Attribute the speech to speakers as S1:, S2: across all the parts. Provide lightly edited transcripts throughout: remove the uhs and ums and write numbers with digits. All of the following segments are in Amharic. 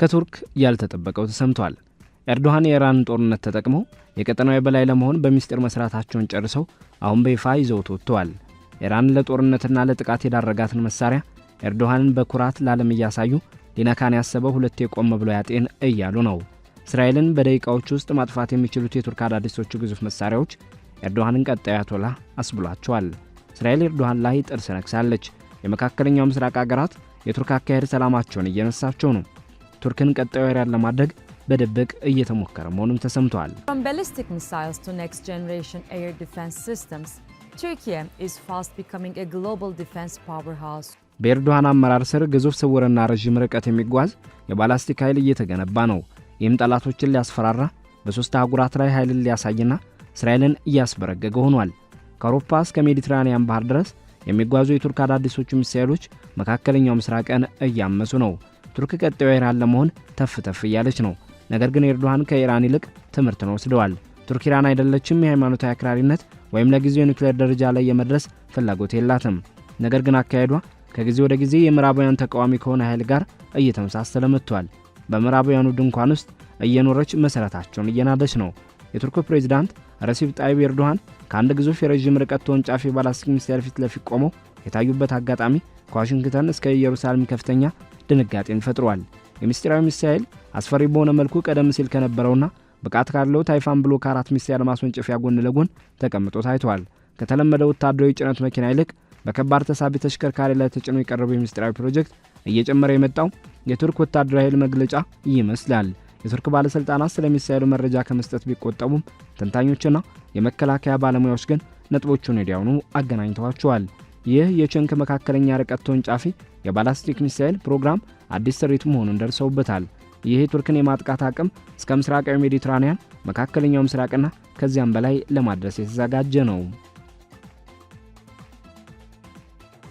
S1: ከቱርክ ያልተጠበቀው ተሰምቷል። ኤርዶሃን የኢራንን ጦርነት ተጠቅመው የቀጠናው የበላይ ለመሆን በሚስጥር መስራታቸውን ጨርሰው አሁን በይፋ ይዘውት ወጥተዋል። ኢራንን ለጦርነትና ለጥቃት የዳረጋትን መሳሪያ ኤርዶሃንን በኩራት ለዓለም እያሳዩ ሊነካን ያሰበው ሁለቴ ቆም ብሎ ያጤን እያሉ ነው። እስራኤልን በደቂቃዎች ውስጥ ማጥፋት የሚችሉት የቱርክ አዳዲሶቹ ግዙፍ መሳሪያዎች ኤርዶሃንን ቀጣዩ አያቶላ አስብሏቸዋል። እስራኤል ኤርዶሃን ላይ ጥርስ ነክሳለች። የመካከለኛው ምስራቅ አገራት የቱርክ አካሄድ ሰላማቸውን እየነሳቸው ነው። ቱርክን ቀጣዩ ኢራን ለማድረግ በድብቅ እየተሞከረ መሆኑም ተሰምቷል።
S2: From ballistic missiles to next generation air defense systems, Turkey is fast becoming a global defense powerhouse.
S1: በኤርዶሃን አመራር ስር ግዙፍ፣ ስውርና ረዥም ርቀት የሚጓዝ የባላስቲክ ኃይል እየተገነባ ነው። ይህም ጠላቶችን ሊያስፈራራ፣ በሦስት አህጉራት ላይ ኃይልን ሊያሳይና እስራኤልን እያስበረገገ ሆኗል። ከአውሮፓ እስከ ሜዲትራኒያን ባህር ድረስ የሚጓዙ የቱርክ አዳዲሶቹ ሚሳኤሎች መካከለኛው ምስራቅን እያመሱ ነው። ቱርክ ቀጣዩ ኢራን ለመሆን ተፍ ተፍ እያለች ነው። ነገር ግን ኤርዶሃን ከኢራን ይልቅ ትምህርትን ወስደዋል። ቱርክ ኢራን አይደለችም። የሃይማኖታዊ አክራሪነት ወይም ለጊዜው የኒውክሌር ደረጃ ላይ የመድረስ ፍላጎት የላትም። ነገር ግን አካሄዷ ከጊዜ ወደ ጊዜ የምዕራባውያን ተቃዋሚ ከሆነ ኃይል ጋር እየተመሳሰለ መጥቷል። በምዕራባውያኑ ድንኳን ውስጥ እየኖረች መሠረታቸውን እየናደች ነው። የቱርኩ ፕሬዚዳንት ረሲፕ ጣይብ ኤርዶሃን ከአንድ ግዙፍ የረዥም ርቀት ተወንጫፊ ባላስቲክ ሚሳኤል ፊት ለፊት ቆመው የታዩበት አጋጣሚ ከዋሽንግተን እስከ ኢየሩሳሌም ከፍተኛ ድንጋጤን ፈጥሯል። የሚስጢራዊ ሚሳኤል አስፈሪ በሆነ መልኩ ቀደም ሲል ከነበረውና ብቃት ካለው ታይፋን ብሎክ 4 ሚሳኤል ማስወንጨፊያ ጎን ለጎን ተቀምጦ ታይቷል። ከተለመደው ወታደራዊ ጭነት መኪና ይልቅ በከባድ ተሳቢ ተሽከርካሪ ላይ ተጭኖ የቀረበው የምስጢራዊ ፕሮጀክት እየጨመረ የመጣው የቱርክ ወታደራዊ ኃይል መግለጫ ይመስላል። የቱርክ ባለሥልጣናት ስለ ሚሳኤሉ መረጃ ከመስጠት ቢቆጠቡም ተንታኞችና የመከላከያ ባለሙያዎች ግን ነጥቦቹን ወዲያውኑ አገናኝተዋቸዋል። ይህ የቸንክ መካከለኛ ርቀት ተወንጫፊ የባላስቲክ ሚሳኤል ፕሮግራም አዲስ ስሪት መሆኑን ደርሰውበታል። ይህ የቱርክን የማጥቃት አቅም እስከ ምስራቃዊ ሜዲትራኒያን፣ መካከለኛው ምስራቅና ከዚያም በላይ ለማድረስ የተዘጋጀ ነው።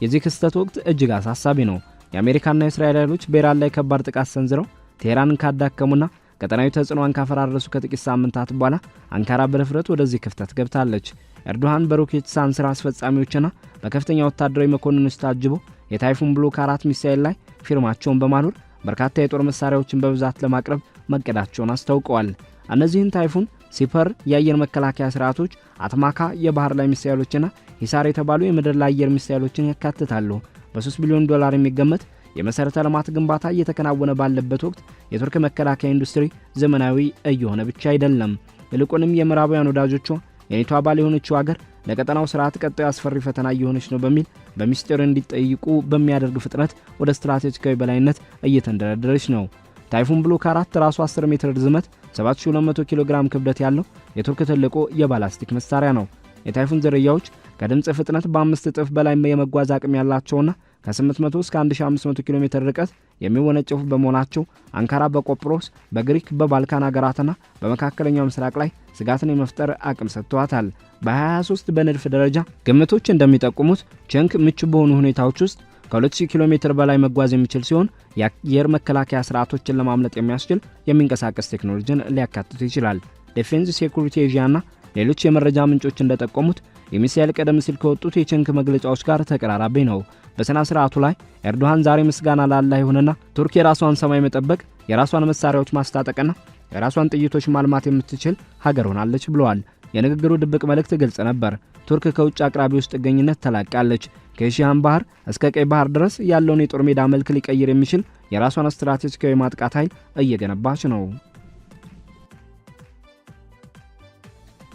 S1: የዚህ ክስተት ወቅት እጅግ አሳሳቢ ነው። የአሜሪካና የእስራኤል ኃይሎች በኢራን ላይ ከባድ ጥቃት ሰንዝረው ቴሄራንን ካዳከሙና ቀጠናዊ ተጽዕኖዋን ካፈራረሱ ከጥቂት ሳምንታት በኋላ አንካራ በድፍረት ወደዚህ ክፍተት ገብታለች። ኤርዶሃን በሮኬትሳን ስራ አስፈጻሚዎችና በከፍተኛ ወታደራዊ መኮንኖች ታጅበው የታይፉን ብሎክ 4 ሚሳኤል ላይ ፊርማቸውን በማኖር በርካታ የጦር መሳሪያዎችን በብዛት ለማቅረብ መቀዳቸውን አስታውቀዋል። እነዚህን ታይፉን፣ ሲፐር የአየር መከላከያ ስርዓቶች፣ አትማካ የባህር ላይ ሚሳኤሎችና ሂሳር የተባሉ የምድር ላይ አየር ሚሳኤሎችን ያካትታሉ። በ3 ቢሊዮን ዶላር የሚገመት የመሠረተ ልማት ግንባታ እየተከናወነ ባለበት ወቅት የቱርክ መከላከያ ኢንዱስትሪ ዘመናዊ እየሆነ ብቻ አይደለም፣ ይልቁንም የምዕራባውያን ወዳጆቿ የኔቶ አባል የሆነችው አገር ለቀጠናው ስርዓት ቀጣዩ አስፈሪ ፈተና እየሆነች ነው በሚል በሚስጥር እንዲጠይቁ በሚያደርግ ፍጥነት ወደ ስትራቴጂካዊ በላይነት እየተንደረደረች ነው። ታይፉን ብሎክ 4 ራሱ 10 ሜትር ርዝመት፣ 7200 ኪሎ ግራም ክብደት ያለው የቱርክ ትልቁ የባላስቲክ መሳሪያ ነው። የታይፉን ዝርያዎች ከድምፅ ፍጥነት በ5 እጥፍ በላይ የመጓዝ አቅም ያላቸውና ከ800 እስከ 1500 ኪሎ ሜትር ርቀት የሚወነጨፉ በመሆናቸው አንካራ በቆጵሮስ፣ በግሪክ፣ በባልካን ሀገራትና በመካከለኛው ምስራቅ ላይ ስጋትን የመፍጠር አቅም ሰጥቷታል። በ2023 በንድፍ ደረጃ ግምቶች እንደሚጠቁሙት ቸንክ ምቹ በሆኑ ሁኔታዎች ውስጥ ከ2000 ኪሎ ሜትር በላይ መጓዝ የሚችል ሲሆን የአየር መከላከያ ስርዓቶችን ለማምለጥ የሚያስችል የሚንቀሳቀስ ቴክኖሎጂን ሊያካትት ይችላል። ዲፌንስ ሴኩሪቲ ኤዥያና ሌሎች የመረጃ ምንጮች እንደጠቆሙት የሚሳኤል ቀደም ሲል ከወጡት የቸንክ መግለጫዎች ጋር ተቀራራቢ ነው። በሥነ ሥርዓቱ ላይ ኤርዶሃን ዛሬ ምስጋና ለአላህ ይሁንና ቱርክ የራሷን ሰማይ መጠበቅ፣ የራሷን መሳሪያዎች ማስታጠቅና የራሷን ጥይቶች ማልማት የምትችል ሀገር ሆናለች ብለዋል። የንግግሩ ድብቅ መልእክት ግልጽ ነበር። ቱርክ ከውጭ አቅራቢዎች ጥገኝነት ተላቃለች። ከኤሺያን ባህር እስከ ቀይ ባህር ድረስ ያለውን የጦር ሜዳ መልክ ሊቀይር የሚችል የራሷን ስትራቴጂካዊ ማጥቃት ኃይል እየገነባች ነው።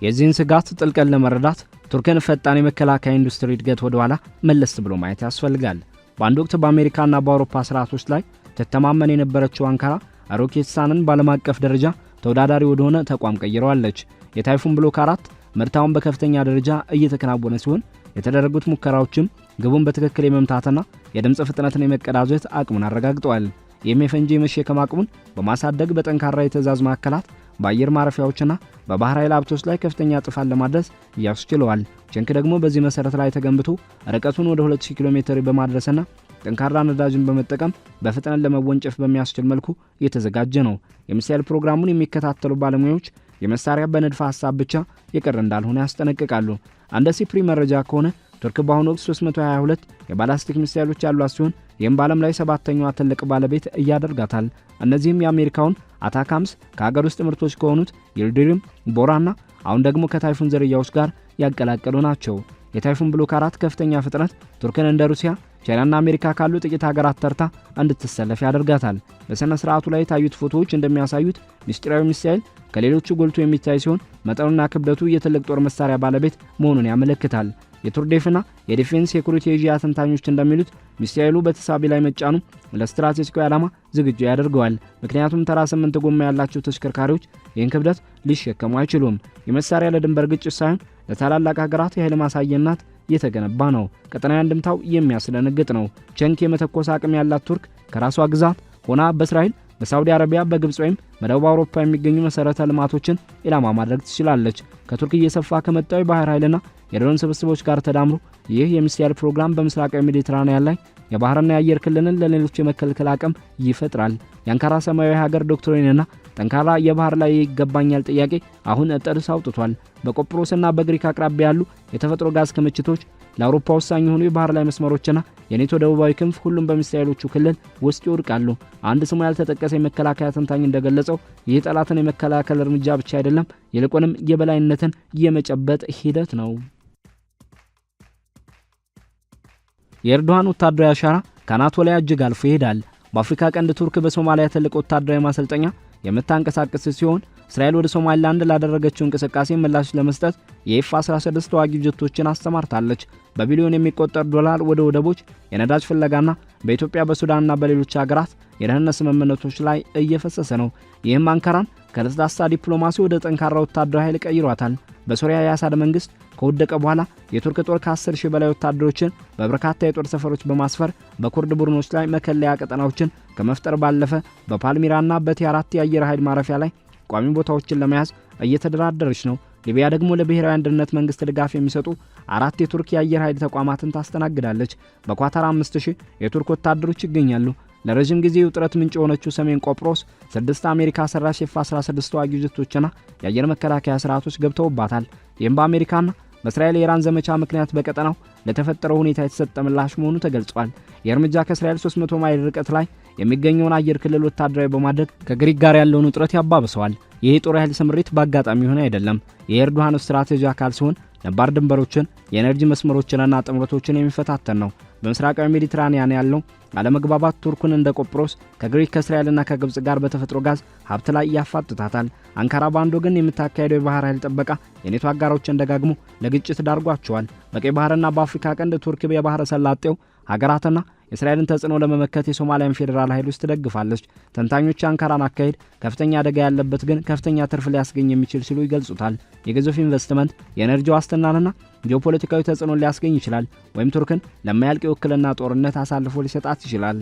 S1: የዚህን ስጋት ጥልቀት ለመረዳት ቱርክን ፈጣን የመከላከያ ኢንዱስትሪ እድገት ወደ ኋላ መለስ ብሎ ማየት ያስፈልጋል። በአንድ ወቅት በአሜሪካና በአውሮፓ ስርዓቶች ላይ ትተማመን የነበረችው አንካራ ሮኬትሳንን በዓለም አቀፍ ደረጃ ተወዳዳሪ ወደሆነ ተቋም ቀይረዋለች። የታይፉን ብሎክ 4 ምርታውን በከፍተኛ ደረጃ እየተከናወነ ሲሆን የተደረጉት ሙከራዎችም ግቡን በትክክል የመምታትና የድምፅ ፍጥነትን የመቀዳጀት አቅሙን አረጋግጠዋል። ይህም የፈንጂ የመሸከም አቅሙን በማሳደግ በጠንካራ የትዕዛዝ ማዕከላት፣ በአየር ማረፊያዎችና በባህር ኃይል ሀብቶች ላይ ከፍተኛ ጥፋት ለማድረስ ያስችለዋል። ቸንክ ደግሞ በዚህ መሠረት ላይ ተገንብቶ ርቀቱን ወደ 2000 ኪሎ ሜትር በማድረስና ጠንካራ ነዳጅን በመጠቀም በፍጥነት ለመወንጨፍ በሚያስችል መልኩ እየተዘጋጀ ነው። የሚሳኤል ፕሮግራሙን የሚከታተሉ ባለሙያዎች የመሳሪያ በንድፈ ሐሳብ ብቻ የቀረ እንዳልሆነ ያስጠነቅቃሉ። እንደ ሲፕሪ መረጃ ከሆነ ቱርክ በአሁኑ ወቅት 322 የባላስቲክ ሚሳኤሎች ያሏት ሲሆን ይህም በዓለም ላይ ሰባተኛዋ ትልቅ ባለቤት እያደርጋታል። እነዚህም የአሜሪካውን አታካምስ ከሀገር ውስጥ ምርቶች ከሆኑት ይልዲሪም፣ ቦራና አሁን ደግሞ ከታይፉን ዝርያዎች ጋር ያቀላቀሉ ናቸው። የታይፉን ብሎክ 4 ከፍተኛ ፍጥነት ቱርክን እንደ ሩሲያ፣ ቻይናና አሜሪካ ካሉ ጥቂት ሀገራት ተርታ እንድትሰለፍ ያደርጋታል። በሥነ ሥርዓቱ ላይ የታዩት ፎቶዎች እንደሚያሳዩት ምስጢራዊ ሚሳኤል ከሌሎቹ ጎልቶ የሚታይ ሲሆን መጠኑና ክብደቱ የትልቅ ጦር መሳሪያ ባለቤት መሆኑን ያመለክታል። የቱርዴፍና የ Defence Security Asia ተንታኞች እንደሚሉት ሚሳኤሉ በተሳቢ ላይ መጫኑ ለስትራቴጂካዊ ዓላማ ዝግጁ ያደርገዋል። ምክንያቱም ተራ 8 ጎማ ያላቸው ተሽከርካሪዎች ይህን ክብደት ሊሸከሙ አይችሉም። የመሳሪያ ለድንበር ግጭት ሳይሆን ለታላላቅ ሀገራት የኃይል ማሳየናት የተገነባ ነው። ቀጠናዊ አንድምታው የሚያስደነግጥ ነው። ቸንክ የመተኮስ አቅም ያላት ቱርክ ከራሷ ግዛት ሆና በእስራኤል፣ በሳውዲ አረቢያ፣ በግብፅ ወይም በደቡብ አውሮፓ የሚገኙ መሠረተ ልማቶችን ኢላማ ማድረግ ትችላለች። ከቱርክ እየሰፋ ከመጣው የባህር ኃይልና የድሮን ስብስቦች ጋር ተዳምሮ ይህ የሚሳኤል ፕሮግራም በምስራቃዊ ሜዲትራኒያን ላይ የባህርና የአየር ክልልን ለሌሎች የመከልከል አቅም ይፈጥራል። የአንካራ ሰማያዊ ሀገር ዶክትሪንና ጠንካራ የባህር ላይ ይገባኛል ጥያቄ አሁን ጥርስ አውጥቷል። በቆጵሮስና በግሪክ አቅራቢያ ያሉ የተፈጥሮ ጋዝ ክምችቶች፣ ለአውሮፓ ወሳኝ የሆኑ የባህር ላይ መስመሮችና የኔቶ ደቡባዊ ክንፍ ሁሉም በሚሳኤሎቹ ክልል ውስጥ ይወድቃሉ። አንድ ስሙ ያልተጠቀሰ የመከላከያ ተንታኝ እንደገለጸው ይህ ጠላትን የመከላከል እርምጃ ብቻ አይደለም፣ ይልቁንም የበላይነትን የመጨበጥ ሂደት ነው። የኤርዶሃን ወታደራዊ አሻራ ከአናቶሊያ እጅግ አልፎ ይሄዳል። በአፍሪካ ቀንድ ቱርክ በሶማሊያ ትልቅ ወታደራዊ ማሰልጠኛ የምታንቀሳቅስ ሲሆን እስራኤል ወደ ሶማሊላንድ ላደረገችው እንቅስቃሴ ምላሽ ለመስጠት የኤፍ 16 ተዋጊ ጀቶችን አሰማርታለች። በቢሊዮን የሚቆጠር ዶላር ወደ ወደቦች፣ የነዳጅ ፍለጋና በኢትዮጵያ፣ በሱዳንና በሌሎች ሀገራት የደህንነት ስምምነቶች ላይ እየፈሰሰ ነው። ይህም አንካራን ከለስላሳ ዲፕሎማሲ ወደ ጠንካራ ወታደራዊ ኃይል ቀይሯታል። በሶሪያ የአሳድ መንግስት ከወደቀ በኋላ የቱርክ ጦር ከ10 ሺህ በላይ ወታደሮችን በበርካታ የጦር ሰፈሮች በማስፈር በኩርድ ቡድኖች ላይ መከለያ ቀጠናዎችን ከመፍጠር ባለፈ በፓልሚራና በቲ4 የአየር ኃይል ማረፊያ ላይ ቋሚ ቦታዎችን ለመያዝ እየተደራደረች ነው። ሊቢያ ደግሞ ለብሔራዊ አንድነት መንግስት ድጋፍ የሚሰጡ 4 የቱርክ የአየር ኃይል ተቋማትን ታስተናግዳለች። በኳታር 5000 የቱርክ ወታደሮች ይገኛሉ። ለረጅም ጊዜ የውጥረት ምንጭ የሆነችው ሰሜን ቆጵሮስ 6 አሜሪካ ሰራሽ ኤፍ 16 ተዋጊ ጀቶችና የአየር መከላከያ ስርዓቶች ገብተውባታል። ይህም በአሜሪካና በእስራኤል የኢራን ዘመቻ ምክንያት በቀጠናው ለተፈጠረው ሁኔታ የተሰጠ ምላሽ መሆኑ ተገልጿል። የእርምጃ ከእስራኤል 300 ማይል ርቀት ላይ የሚገኘውን አየር ክልል ወታደራዊ በማድረግ ከግሪክ ጋር ያለውን ውጥረት ያባብሰዋል። ይህ የጦር ኃይል ስምሪት በአጋጣሚ የሆነ አይደለም። የኤርዶሃን ስትራቴጂ አካል ሲሆን ነባር ድንበሮችን፣ የኤነርጂ መስመሮችንና ጥምረቶችን የሚፈታተን ነው። በምስራቃዊ ሜዲትራኒያን ያለው አለመግባባት ቱርክን እንደ ቆጵሮስ ከግሪክ፣ ከእስራኤልና ከግብፅ ጋር በተፈጥሮ ጋዝ ሀብት ላይ ያፋጥታታል። አንካራ በአንድ ወገን የምታካሄደው የባህር ኃይል ጥበቃ የኔቶ አጋሮችን ደጋግሞ ለግጭት ዳርጓቸዋል። በቀይ ባህርና በአፍሪካ ቀንድ ቱርክ የባህረ ሰላጤው ሀገራትና የእስራኤልን ተጽዕኖ ለመመከት የሶማሊያን ፌዴራል ኃይሎች ትደግፋለች። ተንታኞች የአንካራን አካሄድ ከፍተኛ አደጋ ያለበት ግን ከፍተኛ ትርፍ ሊያስገኝ የሚችል ሲሉ ይገልጹታል። የግዙፍ ኢንቨስትመንት የኤነርጂ ዋስትናንና ጂኦፖለቲካዊ ተጽዕኖ ሊያስገኝ ይችላል፣ ወይም ቱርክን ለማያልቅ የውክልና ጦርነት አሳልፎ ሊሰጣት ይችላል።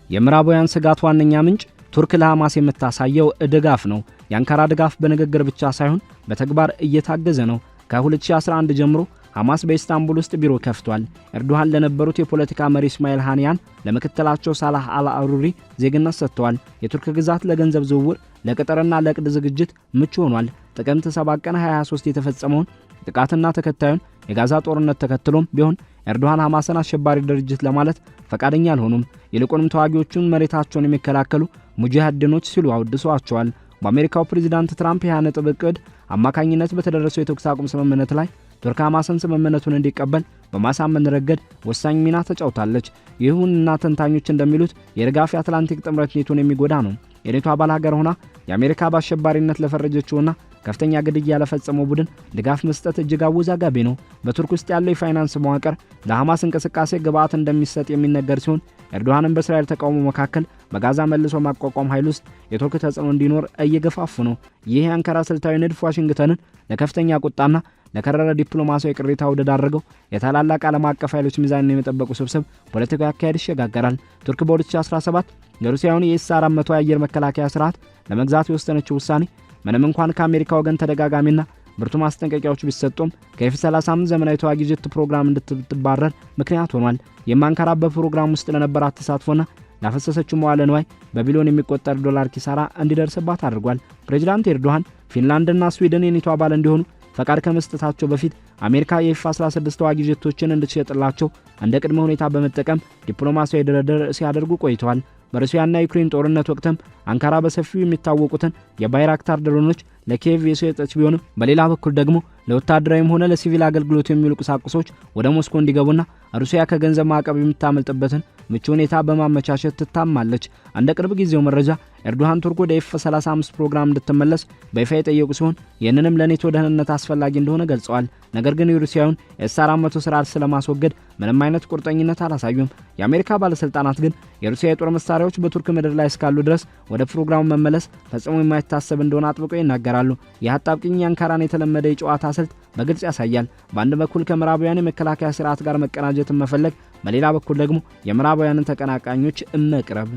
S1: የምዕራባውያን ስጋት ዋነኛ ምንጭ ቱርክ ለሐማስ የምታሳየው ድጋፍ ነው። የአንካራ ድጋፍ በንግግር ብቻ ሳይሆን በተግባር እየታገዘ ነው። ከ2011 ጀምሮ ሐማስ በኢስታንቡል ውስጥ ቢሮ ከፍቷል። ኤርዶሃን ለነበሩት የፖለቲካ መሪ እስማኤል ሃኒያን ለምክትላቸው ሳላህ አልአሩሪ ዜግነት ሰጥተዋል። የቱርክ ግዛት ለገንዘብ ዝውውር፣ ለቅጥርና ለዕቅድ ዝግጅት ምቹ ሆኗል። ጥቅምት 7 ቀን 2023 የተፈጸመውን ጥቃትና ተከታዩን የጋዛ ጦርነት ተከትሎም ቢሆን ኤርዶሃን ሐማስን አሸባሪ ድርጅት ለማለት ፈቃደኛ አልሆኑም። ይልቁንም ተዋጊዎቹን መሬታቸውን የሚከላከሉ ሙጃሂዲኖች ሲሉ አወድሰዋቸዋል። በአሜሪካው ፕሬዚዳንት ትራምፕ የ20 ነጥብ እቅድ አማካኝነት በተደረሰው የተኩስ አቁም ስምምነት ላይ ቱርክ ሐማስን ስምምነቱን እንዲቀበል በማሳመን ረገድ ወሳኝ ሚና ተጫውታለች። ይሁንና ተንታኞች እንደሚሉት የድጋፍ የአትላንቲክ ጥምረት ኔቶን የሚጎዳ ነው። የኔቶ አባል ሀገር ሆና የአሜሪካ በአሸባሪነት ለፈረጀችውና ከፍተኛ ግድያ ለፈጸመው ቡድን ድጋፍ መስጠት እጅግ አወዛጋቢ ነው። በቱርክ ውስጥ ያለው የፋይናንስ መዋቅር ለሐማስ እንቅስቃሴ ግብዓት እንደሚሰጥ የሚነገር ሲሆን ኤርዶሃንም በእስራኤል ተቃውሞ መካከል በጋዛ መልሶ ማቋቋም ኃይል ውስጥ የቱርክ ተጽዕኖ እንዲኖር እየገፋፉ ነው። ይህ የአንካራ ስልታዊ ንድፍ ዋሽንግተንን ለከፍተኛ ቁጣና ለከረረ ዲፕሎማሲያዊ ቅሬታ ወደ ዳረገው የታላላቅ ዓለም አቀፍ ኃይሎች ሚዛንን የመጠበቁ ስብስብ ፖለቲካዊ አካሄድ ይሸጋገራል። ቱርክ በ2017 የሩሲያውን የኤስ 400 የአየር መከላከያ ስርዓት ለመግዛት የወሰነችው ውሳኔ ምንም እንኳን ከአሜሪካ ወገን ተደጋጋሚና ብርቱ ማስጠንቀቂያዎች ቢሰጡም ከኤፍ 35 ዘመናዊ ተዋጊ ጀት ፕሮግራም እንድትባረር ምክንያት ሆኗል። የአንካራ በፕሮግራም ውስጥ ለነበራት ተሳትፎና ላፈሰሰችው መዋለ ንዋይ በቢሊዮን የሚቆጠር ዶላር ኪሳራ እንዲደርስባት አድርጓል። ፕሬዚዳንት ኤርዶሃን ፊንላንድና ስዊድን የኔቶ አባል እንዲሆኑ ፈቃድ ከመስጠታቸው በፊት አሜሪካ የኤፍ 16 ተዋጊ ጀቶችን እንድትሸጥላቸው እንደ ቅድመ ሁኔታ በመጠቀም ዲፕሎማሲያዊ ድርድር ሲያደርጉ ቆይተዋል። በሩሲያና ዩክሬን ጦርነት ወቅትም አንካራ በሰፊው የሚታወቁትን የባይራክታር ድሮኖች ለኪየቭ የሸጠች ቢሆንም፣ በሌላ በኩል ደግሞ ለወታደራዊም ሆነ ለሲቪል አገልግሎት የሚውሉ ቁሳቁሶች ወደ ሞስኮ እንዲገቡና ሩሲያ ከገንዘብ ማዕቀብ የምታመልጥበትን ምቹ ሁኔታ በማመቻቸት ትታማለች። እንደ ቅርብ ጊዜው መረጃ ኤርዶሃን ቱርክ ወደ ኤፍ 35 ፕሮግራም እንድትመለስ በይፋ የጠየቁ ሲሆን፣ ይህንንም ለኔቶ ደህንነት አስፈላጊ እንደሆነ ገልጸዋል። ነገር ግን የሩሲያውን ኤስ 400 ስርዓት ስለማስወገድ ምንም አይነት ቁርጠኝነት አላሳዩም። የአሜሪካ ባለስልጣናት ግን የሩሲያ የጦር መሳሪያዎች በቱርክ ምድር ላይ እስካሉ ድረስ ወደ ፕሮግራሙ መመለስ ፈጽሞ የማይታሰብ እንደሆነ አጥብቀው ይናገራሉ። ይህ አጣብቂኝ የአንካራን የተለመደ የጨዋታ ስልት በግልጽ ያሳያል። በአንድ በኩል ከምዕራባውያን የመከላከያ ስርዓት ጋር መቀናጀትን መፈለግ፣ በሌላ በኩል ደግሞ የምዕራባውያንን ተቀናቃኞች መቅረብ።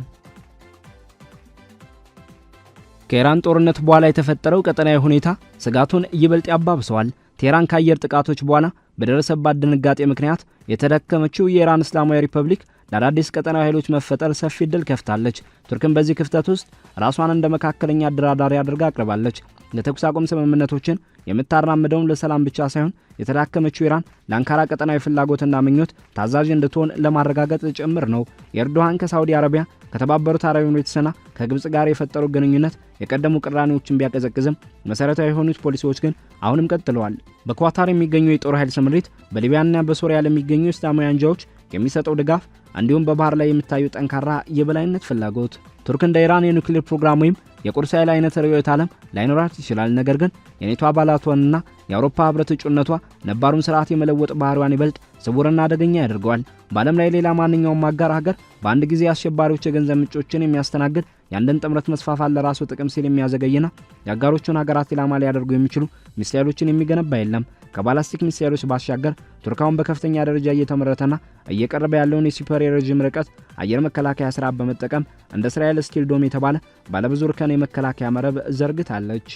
S1: ከኢራን ጦርነት በኋላ የተፈጠረው ቀጠናዊ ሁኔታ ስጋቱን ይበልጥ ያባብሰዋል። ቴህራን ከአየር ጥቃቶች በኋላ በደረሰባት ድንጋጤ ምክንያት የተዳከመችው የኢራን እስላማዊ ሪፐብሊክ ለአዳዲስ ቀጠናዊ ኃይሎች መፈጠር ሰፊ ዕድል ከፍታለች። ቱርክን በዚህ ክፍተት ውስጥ ራሷን እንደ መካከለኛ አደራዳሪ አድርጋ አቅርባለች። የተኩስ አቁም ስምምነቶችን የምታራምደውም ለሰላም ብቻ ሳይሆን፣ የተዳከመችው ኢራን ለአንካራ ቀጠናዊ ፍላጎትና ምኞት ታዛዥ እንድትሆን ለማረጋገጥ ጭምር ነው። ኤርዶሃን ከሳውዲ አረቢያ፣ ከተባበሩት አረብ ኤሚሬትስና ከግብፅ ጋር የፈጠሩ ግንኙነት የቀደሙ ቅራኔዎችን ቢያቀዘቅዝም፣ መሰረታዊ የሆኑት ፖሊሲዎች ግን አሁንም ቀጥለዋል። በኳታር የሚገኙ የጦር ኃይል ስምሪት፣ በሊቢያና በሶሪያ ለሚገኙ እስላማዊ አንጃዎች የሚሰጠው ድጋፍ፣ እንዲሁም በባህር ላይ የሚታዩ ጠንካራ የበላይነት ፍላጎት። ቱርክ እንደ ኢራን የኒውክሌር ፕሮግራም ወይም የቁርስ ኃይል አይነት ርዕዮተ ዓለም ላይኖራት ይችላል። ነገር ግን የኔቶ አባላቷንና የአውሮፓ ህብረት እጩነቷ ነባሩን ስርዓት የመለወጥ ባህሪዋን ይበልጥ ስውርና አደገኛ ያደርገዋል። በዓለም ላይ ሌላ ማንኛውም አጋር ሀገር በአንድ ጊዜ አሸባሪዎች የገንዘብ ምንጮችን የሚያስተናግድ፣ የአንድን ጥምረት መስፋፋት ለራሱ ጥቅም ሲል የሚያዘገይና የአጋሮቹን ሀገራት ኢላማ ሊያደርጉ የሚችሉ ሚሳኤሎችን የሚገነባ የለም። ከባላስቲክ ሚሳኤሎች ባሻገር ቱርክ አሁን በከፍተኛ ደረጃ እየተመረተና እየቀረበ ያለውን የሲፐር የረዥም ርቀት አየር መከላከያ ስርዓት በመጠቀም እንደ እስራኤል ስቲል ዶም የተባለ ባለብዙ እርከን የመከላከያ መረብ ዘርግታለች።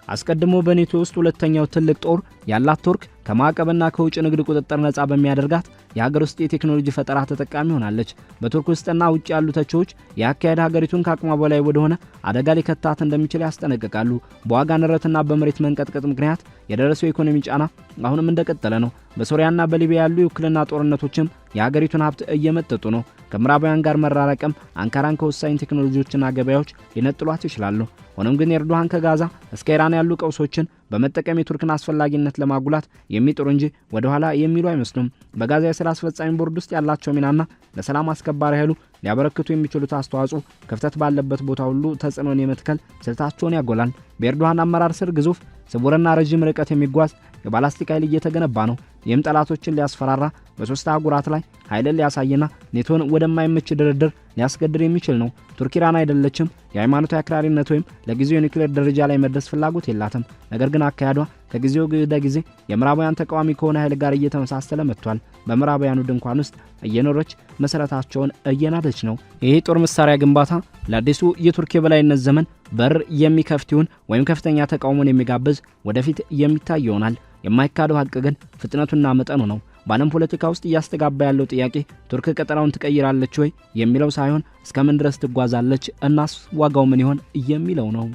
S1: አስቀድሞ በኔቶ ውስጥ ሁለተኛው ትልቅ ጦር ያላት ቱርክ ከማዕቀብና ከውጭ ንግድ ቁጥጥር ነፃ በሚያደርጋት የሀገር ውስጥ የቴክኖሎጂ ፈጠራ ተጠቃሚ ሆናለች። በቱርክ ውስጥና ውጭ ያሉ ተቺዎች የአካሄድ ሀገሪቱን ከአቅሟ በላይ ወደሆነ አደጋ ሊከታት እንደሚችል ያስጠነቅቃሉ። በዋጋ ንረትና በመሬት መንቀጥቀጥ ምክንያት የደረሰው የኢኮኖሚ ጫና አሁንም እንደቀጠለ ነው። በሶሪያና በሊቢያ ያሉ የውክልና ጦርነቶችም የሀገሪቱን ሀብት እየመጠጡ ነው። ከምዕራባውያን ጋር መራራቅም አንካራን ከወሳኝ ቴክኖሎጂዎችና ገበያዎች ሊነጥሏት ይችላሉ። ሆኖም ግን ኤርዶሃን ከጋዛ እስከ ኢራን ያሉ ቀውሶችን በመጠቀም የቱርክን አስፈላጊነት ለማጉላት የሚጥሩ እንጂ ወደ ኋላ የሚሉ አይመስሉም። በጋዛ የስራ አስፈጻሚ ቦርድ ውስጥ ያላቸው ሚናና ለሰላም አስከባሪ ኃይሉ ሊያበረክቱ የሚችሉት አስተዋጽኦ ክፍተት ባለበት ቦታ ሁሉ ተጽዕኖን የመትከል ስልታቸውን ያጎላል። በኤርዶሃን አመራር ስር ግዙፍ፣ ስውርና ረዥም ርቀት የሚጓዝ የባላስቲክ ኃይል እየተገነባ ነው። ይህም ጠላቶችን ሊያስፈራራ፣ በሶስት አህጉራት ላይ ኃይልን ሊያሳይና ኔቶን ወደማይመች ድርድር ሊያስገድድ የሚችል ነው። ቱርክ ኢራን አይደለችም። የሃይማኖታዊ አክራሪነት ወይም ለጊዜው የኒውክሌር ደረጃ ላይ መድረስ ፍላጎት የላትም። ነገር ግን አካሄዷ ከጊዜ ወደ ጊዜ የምዕራባውያን ተቃዋሚ ከሆነ ኃይል ጋር እየተመሳሰለ መጥቷል። በምዕራባውያኑ ድንኳን ውስጥ እየኖረች መሰረታቸውን እየናደች ነው። ይህ ጦር መሳሪያ ግንባታ ለአዲሱ የቱርክ የበላይነት ዘመን በር የሚከፍት ይሁን ወይም ከፍተኛ ተቃውሞን የሚጋብዝ ወደፊት የሚታይ ይሆናል። የማይካደው ሀቅ ግን ፍጥነቱና መጠኑ ነው። በዓለም ፖለቲካ ውስጥ እያስተጋባ ያለው ጥያቄ ቱርክ ቀጠናውን ትቀይራለች ወይ የሚለው ሳይሆን፣ እስከምን ድረስ ትጓዛለች፣ እናስ ዋጋው ምን ይሆን የሚለው ነው።